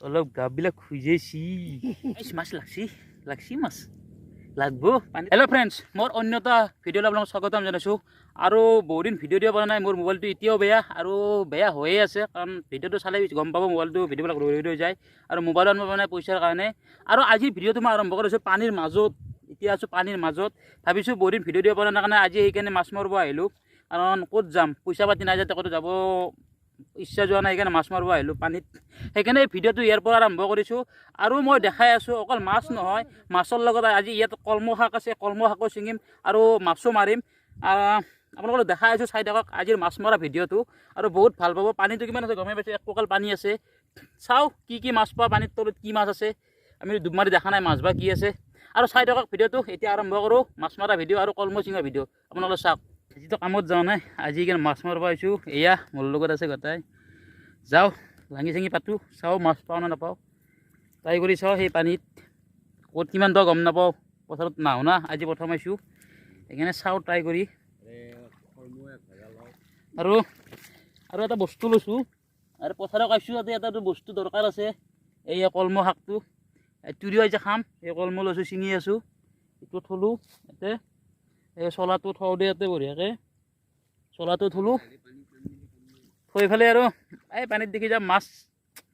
অলপ গাবিলাক খুজেছি। মাছ লাগছি, লাগছি, মাছ লাগব। হেল্ল' ফ্ৰেণ্ডছ, মোৰ অন্য এটা ভিডিঅ'লৈ আপোনালোক স্বাগতম জনাইছোঁ। আৰু বহুদিন ভিডিঅ' দিব পৰা নাই, মোৰ মোবাইলটো এতিয়াও বেয়া আৰু বেয়া হৈয়ে আছে। কাৰণ ভিডিঅ'টো চালে গম পাব মোবাইলটো ভিডিঅ'বিলাক ৰৈ ৰৈ যায় আৰু মোবাইল আনিব পৰা নাই পইচাৰ কাৰণে। আৰু আজিৰ ভিডিঅ'টো মই আৰম্ভ কৰিছোঁ পানীৰ মাজত। এতিয়া আছোঁ পানীৰ মাজত। ভাবিছোঁ বহুদিন ভিডিঅ' দিব পৰা নাই কাৰণে আজি সেইকাৰণে মাছ মাৰিব আহিলোঁ। কাৰণ ক'ত যাম, পইচা পাতি নাই যাতে ক'তো যাব ইচ্ছা যোৱা নাই, সেইকাৰণে মাছ মাৰিব আহিলোঁ পানীত। সেইকাৰণে এই ভিডিঅ'টো ইয়াৰ পৰা আৰম্ভ কৰিছোঁ। আৰু মই দেখাই আছোঁ অকল মাছ নহয়, মাছৰ লগত আজি ইয়াত কলমৌ শাক আছে, কলমৌ শাকো ছিঙিম আৰু মাছো মাৰিম। আপোনালোকক দেখাই আছোঁ, চাই থাকক আজিৰ মাছ মৰা ভিডিঅ'টো আৰু বহুত ভাল পাব। পানীটো কিমান আছে গমেই পাইছোঁ, এক কঁকাল পানী আছে। চাওঁ কি কি মাছ পোৱা, পানীৰ তলত কি মাছ আছে, আমি ডুব মাৰি দেখা নাই মাছ বা কি আছে। আৰু চাই থাকক ভিডিঅ'টো। এতিয়া আৰম্ভ কৰোঁ মাছ মৰা ভিডিঅ' আৰু কলমৌ ছিঙা ভিডিঅ', আপোনালোকে চাওক। আজিতো কামত যোৱা নাই, আজি সেইকাৰণে মাছ মাৰিব আহিছোঁ। এয়া মোৰ লগত আছে গোটাই। যাওঁ লাঙি চাঙি পাতোঁ, চাওঁ মাছ পাওঁ নে নাপাওঁ। ট্ৰাই কৰি চাওঁ সেই পানীত ক'ত কিমান দ গম নাপাওঁ, পথাৰত নাহো না, আজি প্ৰথম আহিছোঁ, সেইকাৰণে চাওঁ ট্ৰাই কৰি। আৰু আৰু এটা বস্তু লৈছোঁ আৰু পথাৰত আহিছোঁ, তাতে এটা বস্তু দৰকাৰ আছে। এই কলমৌ শাকটো তুৰিও আজি খাম। এই কলমৌ লৈছোঁ, ছিঙি আছোঁ, এইটো থলোঁ ইয়াতে। এই চলাটো থওঁ দে ইয়াতে বঢ়িয়াকৈ, চলাটো থলোঁ, থৈ পেলাই আৰু এই পানীত দেখি যাম মাছ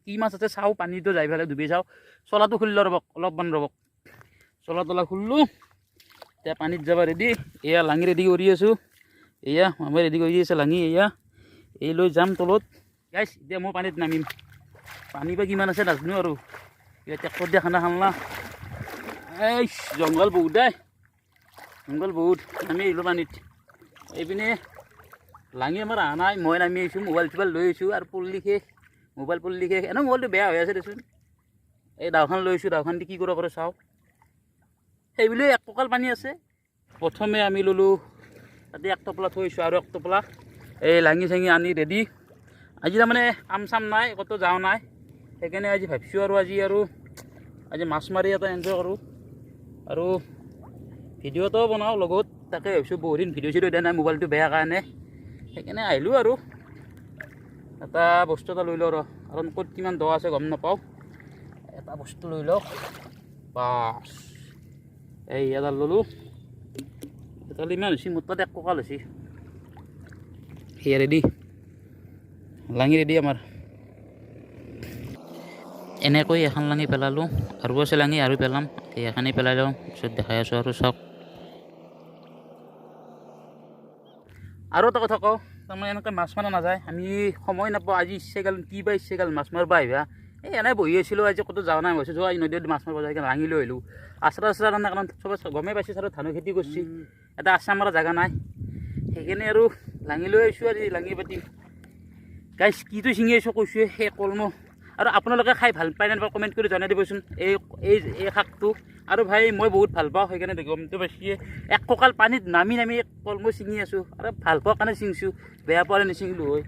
কি মাছ আছে চাওঁ। পানীটো যাই পেলাই ডুবি চাওঁ। চলাটো খুলিলোঁ, ৰ'বক অলপমান ৰ'বক। চলা তলা খুলিলোঁ, এতিয়া পানীত যাব ৰেডি। এয়া লাঙি ৰেডি কৰি আছোঁ, এয়া মামাই ৰেডি কৰি আছে লাঙি। এয়া এই লৈ যাম তলত। গাইছ এতিয়া মই পানীত নামিম। পানী বা কিমান আছে নাজানো আৰু। এতিয়া ট্ৰেক্টৰ দিয়া খানা খানা, এই জংঘল বহুত দেই, জংঘল বহুত। নামি আহিলোঁ পানীত। এইপিনে লাঙি আমাৰ অহা নাই, মই নামি আহিছোঁ, মোবাইল চোবাইল লৈ আহিছোঁ। আৰু পল্লি শেষ, মোবাইল পল্লি শেষ। এনেও মোবাইলটো বেয়া হৈ আছে দেচোন। এই দাওখন লৈ আহিছোঁ, দাওখন দি কি কৰিব পাৰোঁ চাওঁ। সেইবুলি এক কঁকাল পানী আছে। প্ৰথমে আমি ল'লোঁ তাতে এক টোপোলা থৈছোঁ আৰু এক টোপোলা এই লাঙি চাঙি আনি ৰেডি। আজি তাৰমানে কাম চাম নাই, ক'তো যাওঁ নাই, সেইকাৰণে আজি ভাবিছোঁ আৰু আজি মাছ মাৰি এটা এনজয় কৰোঁ আৰু ভিডিঅ' এটাও বনাওঁ লগত। তাকে ভাবিছোঁ, বহুদিন ভিডিঅ' চিডিঅ' দিয়া নাই মোবাইলটো বেয়া কাৰণে, সেইকাৰণে আহিলোঁ। আৰু এটা বস্তু এটা লৈ লওঁ আৰু, কাৰণ ক'ত কিমান দ আছে গম নাপাওঁ। এটা বস্তু লৈ লওঁ, বাছ এই এডাল ল'লোঁ। এডাল ইমান হৈছে, মোৰ তাত এক কঁকাল হৈছে। সেয়া ৰেডি, লাঙি ৰেডি আমাৰ। এনেকৈ এখন লাঙি পেলালোঁ, আৰু আছে লাঙি আৰু পেলাম। এই এখনেই পেলাই লওঁ, পিছত দেখাই আছোঁ আৰু চাওক। আৰু এটা কথা কওঁ, তাৰমানে এনেকৈ মাছ মাৰা নাযায়, আমি সময় নাপাওঁ। আজি ইচ্ছা গ'ল, কি বা ইচ্ছা গ'ল মাছ মাৰিব আহিবা। এই এনেই বহি আছিলোঁ, আজি ক'তো যোৱা নাই, ভাবিছোঁ যোৱা নদীত মাছ মাৰিব যায়, লাঙি লৈ আহিলোঁ। আচৰা আচৰা নাই, কাৰণ চবে গমেই পাইছে ছাৰ ধানৰ খেতি কৰিছে, এটা আচৰা মৰা জেগা নাই, সেইকাৰণে আৰু লাঙি লৈ আহিছোঁ। আজি লাঙি পাতিম। গাইছ কিটো ছিঙি আহিছোঁ কৈছোঁৱে, সেই কলমৌ। আৰু আপোনালোকে খাই ভাল পায় নে নাপায় কমেণ্ট কৰি জনাই দিবচোন এই এই এই শাকটো। আৰু ভাই মই বহুত ভাল পাওঁ, সেইকাৰণে গমটো পাইছোঁৱে। এক কঁকাল পানীত নামি নামি কলমৌ ছিঙি আছোঁ আৰু ভাল পোৱাৰ কাৰণে ছিঙিছোঁ, বেয়া পোৱা নিছিঙিলোঁ হয়।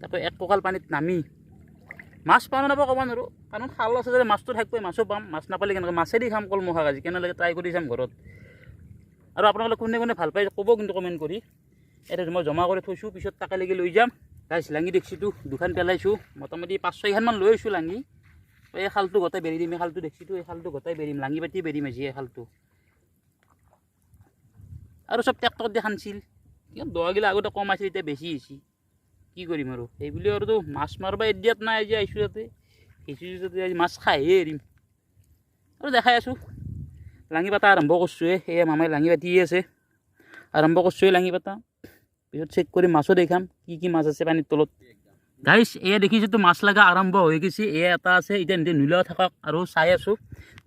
তাকো এক কঁকাল পানীত নামি মাছ পাওঁ নাপাওঁ ক'ব নোৱাৰোঁ, কাৰণ খাল আছে যদি মাছটো থাকিবই, মাছো পাম। মাছ নাপালে কেনেকৈ মাছেদি খাম কলমৌ শাক আজি, কেনে লাগে ট্ৰাই কৰি চাম ঘৰত। আৰু আপোনালোকে কোনে কোনে ভাল পায় ক'ব কিন্তু কমেণ্ট কৰি। এতিয়া মই জমা কৰি থৈছোঁ, পিছত তাকেলৈকে লৈ যাম। গাইছ লাঙি দেখিছোঁতো দুখন পেলাইছোঁ, মোটামুটি 5 6খনমান লৈ আহিছোঁ লাঙি। এই খালটো গোটেই বেৰি দিম, এই খালটো দেখিছোঁতো, এই খালটো গোটেই বেৰিম, লাঙি পাতি বেৰিম আজি এই খালটো। আৰু চব ট্ৰেক্টৰ দি খানছিল, কিন্তু দোৱাগিলা আগতে কম আছিল, এতিয়া বেছি হৈছে। কি কৰিম আৰু, সেইবুলি আৰুতো মাছ মাৰিব এদিয়াত নাই। আজি আহিছোঁ তাতে, আহিছোঁ তাতে আজি মাছ খাইহে এৰিম। আৰু দেখাই আছোঁ লাঙি পাতা আৰম্ভ কৰিছোঁৱে। সেয়া মামাই লাঙি পাতিয়ে আছে, আৰম্ভ কৰিছোঁৱে লাঙি পাতা। পিছত চেক কৰি মাছো দেখাম কি কি মাছ আছে পানীৰ তলত। গাইছ এয়া দেখিছোঁতো মাছ লগা আৰম্ভ হৈ গৈছে। এয়া এটা আছে, এতিয়া নিজে নুলাও থাকক আৰু চাই আছোঁ,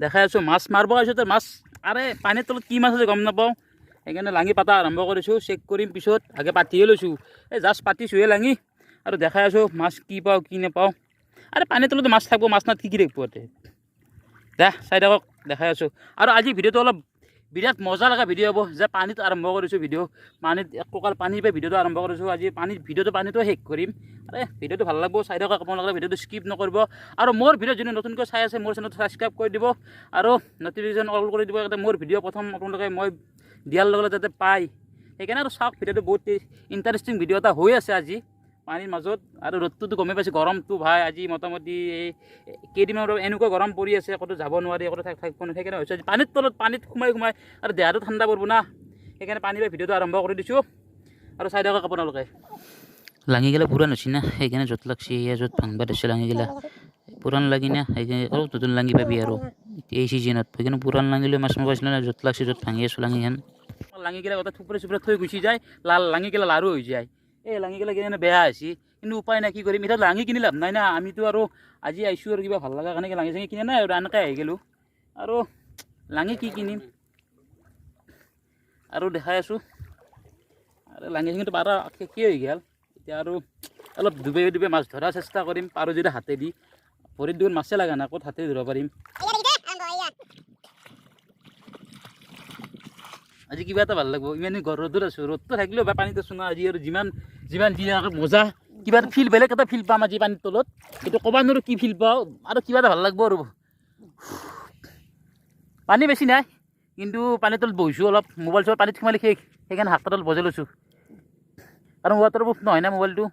দেখাই আছোঁ। মাছ মাৰিব আহিছোঁ তো মাছ, আৰে পানীৰ তলত কি মাছ আছে গম নাপাওঁ, সেইকাৰণে লাঙি পাতা আৰম্ভ কৰিছোঁ। চেক কৰিম পিছত, আগে পাতিয়ে লৈছোঁ, এই জাষ্ট পাতিছোঁহে লাঙি। আৰু দেখাই আছোঁ মাছ কি পাওঁ কি নাপাওঁ। আৰে পানীৰ তলতো মাছ থাকিব, মাছ নাত কি কি থাকিব তাতে, দে চাই থাকক, দেখাই আছোঁ। আৰু আজি ভিডিঅ'টো অলপ বিৰাট মজা লগা ভিডিঅ' হ'ব, যে পানীত আৰম্ভ কৰিছোঁ ভিডিঅ', পানীত এক কঁকাল পানীৰ পৰা ভিডিঅ'টো আৰম্ভ কৰিছোঁ। আজি পানীত ভিডিঅ'টো পানীটো শেষ কৰিম। আৰে ভিডিঅ'টো ভাল লাগিব, চাই থাকক আপোনালোকে, ভিডিঅ'টো স্কিপ নকৰিব। আৰু মোৰ ভিডিঅ' যোনে নতুনকৈ চাই আছে, মোৰ চেনেলটো ছাবস্ক্ৰাইব কৰি দিব আৰু নটিফিকেশ্যন অল কৰি দিব, যাতে মোৰ ভিডিঅ' প্ৰথম আপোনালোকে মই দিয়াৰ লগে লগে যাতে পায়। সেইকাৰণে আৰু চাওক ভিডিঅ'টো, বহুত ইণ্টাৰেষ্টিং ভিডিঅ' এটা হৈ আছে আজি। পানীৰ মাজত। আৰু ৰ'দটোতো গমেই পাইছোঁ, গৰমটো ভাই আজি মোটামুটি এই কেইদিনমান এনেকুৱা গৰম পৰি আছে, ক'তো যাব নোৱাৰি, ক'তো থাকিব নোৱাৰি। সেইকাৰণে হৈছে আজি পানীৰ তলত পানীত সোমাই সোমাই আৰু দেহাটো ঠাণ্ডা পৰিব না, সেইকাৰণে পানীৰ পৰা ভিডিঅ'টো আৰম্ভ কৰি দিছোঁ। আৰু চাই থাকক আপোনালোকে। লাঙিগিলা পুৰাণ হৈছে না, সেইকাৰণে য'ত লাগছি এয়া য'ত ভাংবা ধৰিছে লাঙিগিলা পুৰাণ লাগি না, সেইকাৰণে অলপ নতুন লাঙি পাবি আৰু এই চিজনত। সেইকাৰণে পুৰাণ লাঙিলৈ মাছ মাৰিব পাইছিলোঁ না, য'ত লাগছি য'ত ভাঙি আছোঁ লাঙিখন। লাঙিগিলা গোটেই থুপৰে চুপৰে থৈ গুচি যায়, লাল লাঙিগিলা লাৰু হৈ যায়। এই লাঙিগিলা কিনে বেয়া হৈছে, কিন্তু উপায় নাই, কি কৰিম এতিয়া। লাঙি কিনি লাভ নাই না, আমিতো আৰু আজি আহিছোঁ আৰু কিবা ভাল লগা কাৰণে লাঙি চাঙি কিনে নাই আৰু এনেকৈ আহি গ'লোঁ। আৰু লাঙি কি কিনিম আৰু দেখাই আছোঁ। আৰু লাঙি চাঙিটো পাৰা শেষেই হৈ গ'ল। এতিয়া আৰু অলপ ডুবে ডুবে মাছ ধৰাৰ চেষ্টা কৰিম, পাৰোঁ যদি হাতেদি। ভৰিত দেখোন মাছে লগা নাই, ক'ত হাতেদি ধৰিব পাৰিম। আজি কিবা এটা ভাল লাগিব, ইমান ৰ'দত আছোঁ, ৰ'দটো থাকিলেও বা পানীত আছোঁ না আজি। আৰু যিমান যিমান যি মজা কিবা এটা ফিল, বেলেগ এটা ফিল পাম আজি পানীৰ তলত, এইটো ক'ব নোৱাৰোঁ কি ফিল পাওঁ। আৰু কিবা এটা ভাল লাগিব আৰু। পানী বেছি নাই, কিন্তু পানীৰ তলত বহিছোঁ অলপ, মোবাইল চোবাইল পানীত সোমালে শেষ, সেইকাৰণে হাতত অলপ বজাই লৈছোঁ। কাৰণ ৱাটাৰ প্ৰুফ নহয় না মোবাইলটো।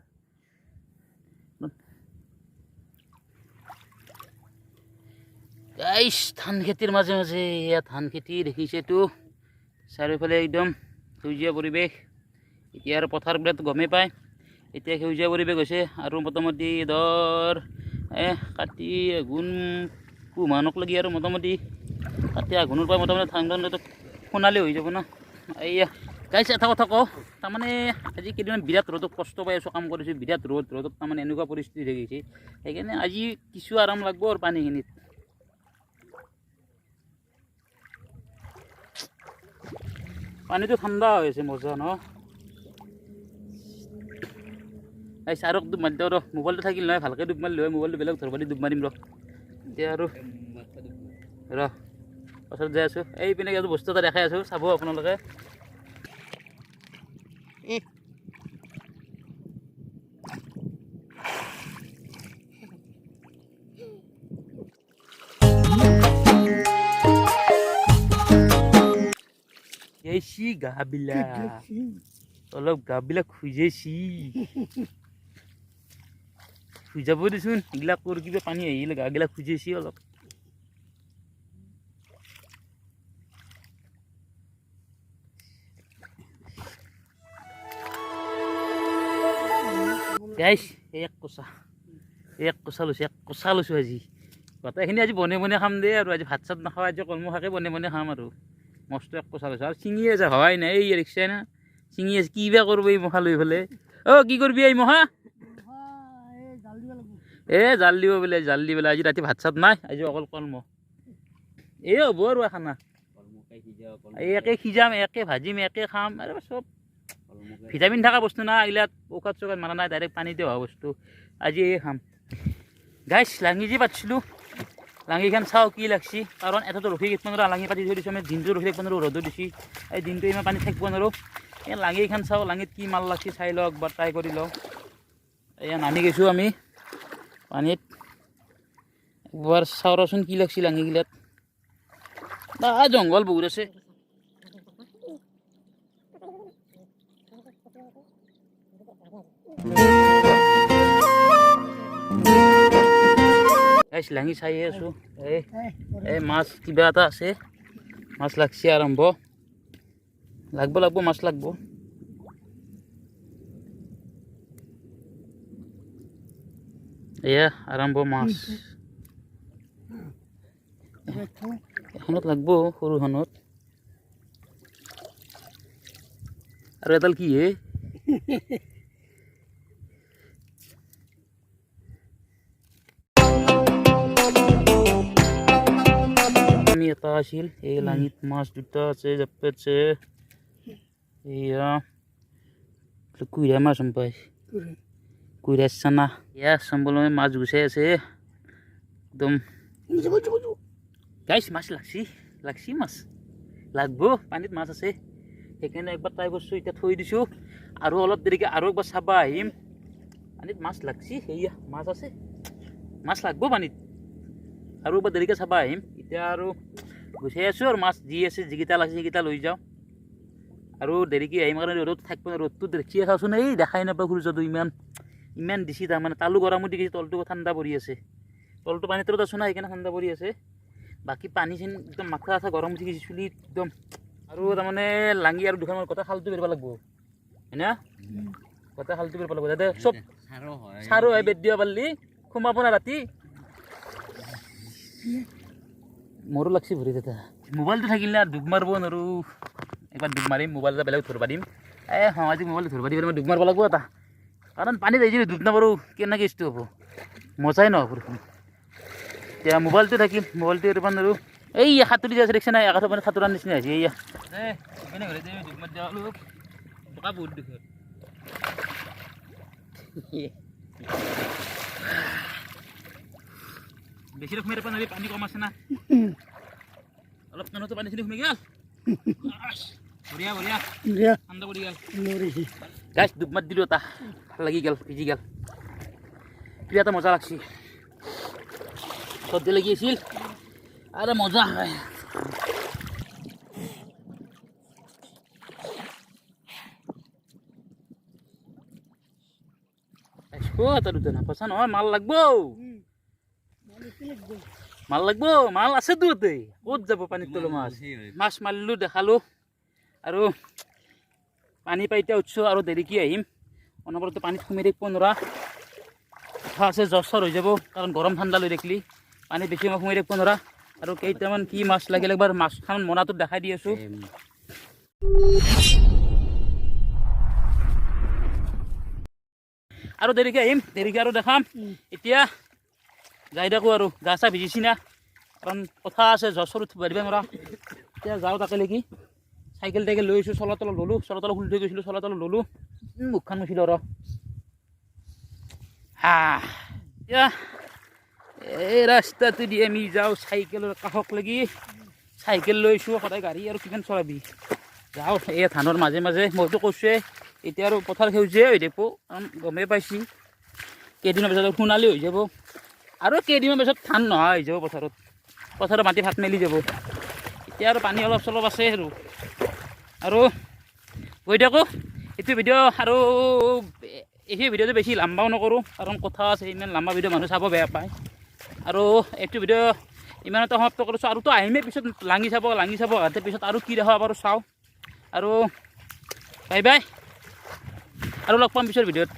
গাইছ ধান খেতিৰ মাজে মাজে এয়া ধান খেতি দেখিছেতো, চাৰিওফালে একদম সেউজীয়া পৰিৱেশ। এতিয়া আৰু পথাৰবিলাক গমেই পায়, এতিয়া সেউজীয়া পৰিৱেশ হৈছে। আৰু মোটামুটি ধৰ কাতি আঘোণ পুহ মানক লাগি আৰু মোটামুটি কাতি আঘোণৰ পৰা মোটামুটি ধান ধান সোণালী হৈ যাব না। এইয়া গাইছ এটা কথা কওঁ, তাৰমানে আজি কেইদিনমান বিৰাট ৰ'দত কষ্ট পাই আছোঁ, কাম কৰিছোঁ, বিৰাট ৰ'দ, ৰ'দত তাৰমানে এনেকুৱা পৰিস্থিতি হৈ গৈছে। সেইকাৰণে আজি কিছু আৰাম লাগব আৰু পানীখিনিত। পানীটো ঠাণ্ডা হৈ আছে মজা ন। এই চাৰক ডুব মাৰি দিওঁ ৰ, মোবাইলটো থাকিল নহয়, ভালকৈ ডুব মাৰিলোঁ হয়, মোবাইলটো বেলেগ ধৰবা দি ডুব মাৰিম ৰ। এতিয়া আৰু ৰ পাছত যাই আছোঁ। এই পিনে বস্তু এটা দেখাই আছোঁ, চাব আপোনালোকে। গেছি গাবিলাক অলপ গাবিলাক খুজেছি, খুজাব দেচোন এইগিলাক কৰ কিবা পানী আহিলে গাবিলাক খুজেছি অলপ। গাইছ এক কোচা, এক কোচা লৈছোঁ, এক কোচা লৈছোঁ আজি। গোটেইখিনি আজি বনাই বনাই খাম দেই আৰু, আজি ভাত চাত নাখাওঁ, আজি কলমৌ শাকে বনাই বনাই খাম আৰু। মস্ত এক কোচা লৈছোঁ আৰু ছিঙি আছে, হোৱাই নাই। এই ৰিক্সাই না ছিঙি আছে, কি বা কৰিব এই মখা লৈ পেলাই। অ' কি কৰিবি এই মখা? এ জাল দিব বোলে, জাল দি পেলাই। আজি ৰাতি ভাত চাত নাই, আজি অকল কলমৌ এই হ'ব আৰু খানা। একে সিজাম, একে ভাজিম, একে খাম, আৰু চব ভিটামিন থকা বস্তু না এইগিলাক, ঔষধ চৌষধ মাৰা নাই, ডাইৰেক্ট পানীতে হোৱা বস্তু। আজি এই খাম। গাইছ লাঙি যে পাতিছিলোঁ, লাঙিখন চাওঁ কি লাগছি, কাৰণ এটাতো ৰখি থাকিব নোৱাৰোঁ, লাঙি পাতি থৈ দিছোঁ আমি, দিনটো ৰখি থাকিব নোৱাৰোঁ, ৰ'দো দিছি, এই দিনটো ইমান পানী থাকিব নোৱাৰোঁ। এই লাঙিখন চাওঁ, লাঙিত কি মাল লাগছি চাই লওঁ একবাৰ, ট্ৰাই কৰি লওঁ। এয়া নামি গৈছোঁ আমি পানীত, একবাৰ চাওঁ ৰচোন কি লাগছি লাঙিগিলাত। বা জংঘল বহুত আছে। লাঙি চাই আছোঁ, এই এই মাছ কিবা এটা আছে, মাছ লাগছে আৰম্ভ, লাগব লাগব মাছ লাগব। এয়া আৰম্ভ মাছ, এখনত লাগব সৰুখনত। আৰু এডাল কি হে? এটা আছিল এই লাঙিত মাছ দুটা আছে, জাপেছে। এয়া কুইৰা মাছ পাই, কুইৰা চানা। এয়া চম্বলমে মাছ গুচাই আছে একদম। গাইছ মাছ লাগছি, লাগছি মাছ লাগব, পানীত মাছ আছে। সেইকাৰণে একবাৰ ট্ৰাই কৰিছোঁ, এতিয়া থৈ দিছোঁ। আৰু অলপ দেৰিকৈ আৰু একবাৰ চাব আহিম। পানীত মাছ লাগছি, সেয়া মাছ আছে, মাছ লাগব পানীত। আৰু একবাৰ দেৰিকৈ চাব আহিম। এতিয়া আৰু গুচাই আছোঁ আৰু মাছ যি আছে, যিকেইটা লাগছে সেইকেইটা লৈ যাওঁ। আৰু দেৰিকৈ আহিম, কাৰণ ৰ'দত থাকিব, ৰ'দটো দেখিয়ে চাওঁচোন, এই দেখাই নাপাওঁ সূৰ্যটো, ইমান ইমান দিছি তাৰমানে তালু গৰম উঠি গৈছে, তলটো ঠাণ্ডা পৰি আছে। তলটো পানীৰ তলত আছোঁ না, সেইকাৰণে ঠাণ্ডা পৰি আছে। বাকী পানী চানী একদম মাথা আথা গৰম উঠি গৈছে চুলিত একদম। আৰু তাৰমানে লাঙি আৰু দুখনমান গোটেই খালটো বেৰিব লাগিব, হয়না? গোটেই খালটো বেৰিব লাগিব যাতে চব চাৰো হয় বেদ দিব পাৰিলি সোমাব না ৰাতি। মোৰো লাগছি ভৰিত এটা। মোবাইলটো থাকিলে আৰু ডুব মাৰিব নোৱাৰোঁ। একবাৰ ডুব মাৰিম, মোবাইল এটা বেলেগ ধৰিব দিম। এই সামাজিক মোবাইলটো ধৰিব দি মই ডুব মাৰিব লাগিব এটা, কাৰণ পানীত আহিছে ডুব নামাৰোঁ কেনেকৈ ইষ্টো হ'ব, মজাই নহ'ব দেখোন। এতিয়া মোবাইলটো থাকিল, মোবাইলটো এৰিব নোৱাৰোঁ। এই সাঁতুৰি যাই আছে দেখিছে নাই, একাঠৰ পানীত সাঁতোৰাৰ নিচিনা হৈছে। এইয়া বোকা বহুত দুখত। বেছি সোমাই দিব নোৱাৰি, পানী কম আছে না। অলপ কাণতো পানী চানী সোমাই গ'ল। বঢ়িয়া বঢ়িয়া, ঠাণ্ডা পৰি গ'ল। গাইছ ডুব মাত দিলোঁ এটা, ভাল লাগি গ'ল, ভিজি গ'ল, কিবা এটা মজা লাগছি। চৰ্দি লাগি আছিল আৰে মজা। এটা দুটা না সঁচা নহয়, মাল লাগব, মাল লাগব, মাল আছে তো। ক'ত যাব পানীত তলো মাছ? মাছ মাৰিলোঁ, দেখালোঁ। আৰু পানী পাই এতিয়া উঠছোঁ, আৰু দেৰিকৈ আহিম। অনবৰতে পানীত সোমাই থাকিব নোৱাৰা কথা আছে, জ্বৰ চৰ হৈ যাব, কাৰণ গৰম ঠাণ্ডা লৈ থাকিলি পানীত বেছি সময় সোমাই থাকিব নোৱাৰা। আৰু কেইটামান কি মাছ লাগিলে একবাৰ মাছখন মোনাটোত দেখাই দি আছোঁ। আৰু দেৰিকৈ আহিম, দেৰিকৈ আৰু দেখাম। এতিয়া যাই থাকোঁ আৰু, গা চা ভিজিছি না, কাৰণ কথা আছে, জ্বৰ চৰ উঠিব দিব নোৱাৰা। এতিয়া যাওঁ তাকেলৈকি। চাইকেল টাইকেল লৈ আহিছোঁ, চলা তলত ল'লোঁ, চলা তলত খুলি থৈ গৈছিলোঁ, চলা তলত ল'লোঁ। মুখখন মুচিলোঁ আৰু। হা, এতিয়া এই ৰাস্তাটো দি আমি যাওঁ চাইকেলৰ কাষক লাগি। চাইকেল লৈছোঁ, সদায় গাড়ী আৰু কিমান চলাবি। যাওঁ এই ধানৰ মাজে মাজে। মইতো কৈছোঁৱে এতিয়া আৰু পথাৰ সেউজীয়াই হৈ থাকিব, কাৰণ গমেই পাইছি কেইদিনৰ পিছত সোণালী হৈ যাব। আৰু কেইদিনমান পিছত ধান নোহোৱা হৈ যাব পথাৰত, পথাৰৰ মাটি ভাত মেলি যাব। এতিয়া আৰু পানী অলপ চলপ আছে আৰু। আৰু গৈ থাকোঁ। এইটো ভিডিঅ' আৰু এই ভিডিঅ'টো বেছি লম্বাও নকৰোঁ, কাৰণ কথা আছে, ইমান লম্বা ভিডিঅ' মানুহ চাব বেয়া পায়। আৰু এইটো ভিডিঅ' ইমানতে সমাপ্ত কৰিছোঁ। আৰুতো আহিমেই পিছত লাঙি চাব, লাঙি চাব আহোঁতে পিছত আৰু কি দেখাব পাৰোঁ চাওঁ। আৰু বাই বাই, আৰু লগ পাম পিছৰ ভিডিঅ'ত।